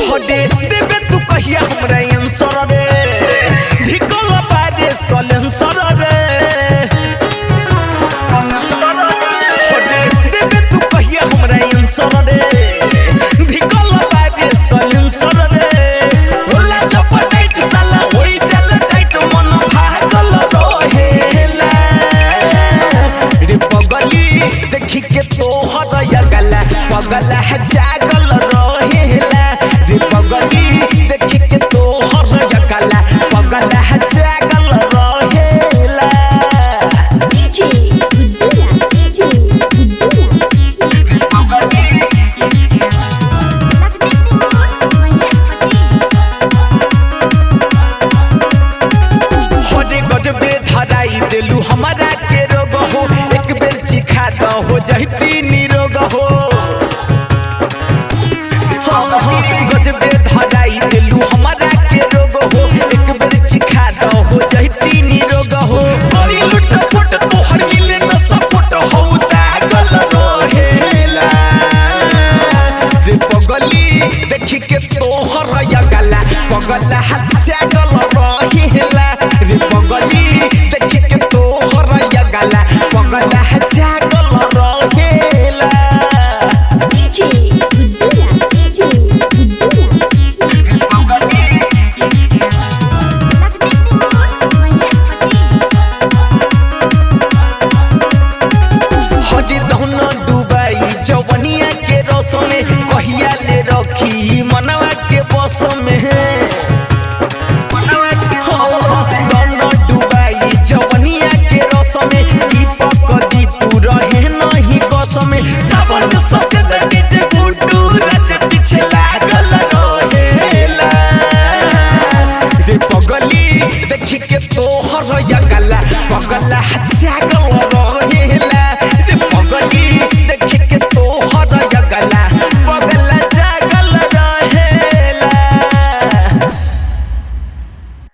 हडे देबे तू कहिया हमरा आंसर रे, धिकल बारे सलेंसर रे। हडे देबे तू कहिया हमरा आंसर रे, धिकल बारे सलेंसर रे। होला चपटाइट साला होई चल टाइट, मन भागल रहेला रे पगली। देखी के तोहर यगला पगला जागल रहेला रे पगली। देखी के तोहर यगला पगला जागल रहेला। DJ Gudula, DJ Gudula. हरे गजबे धराई देलू हमारा के रोग हो, एक बेर चिखा द हो जहिती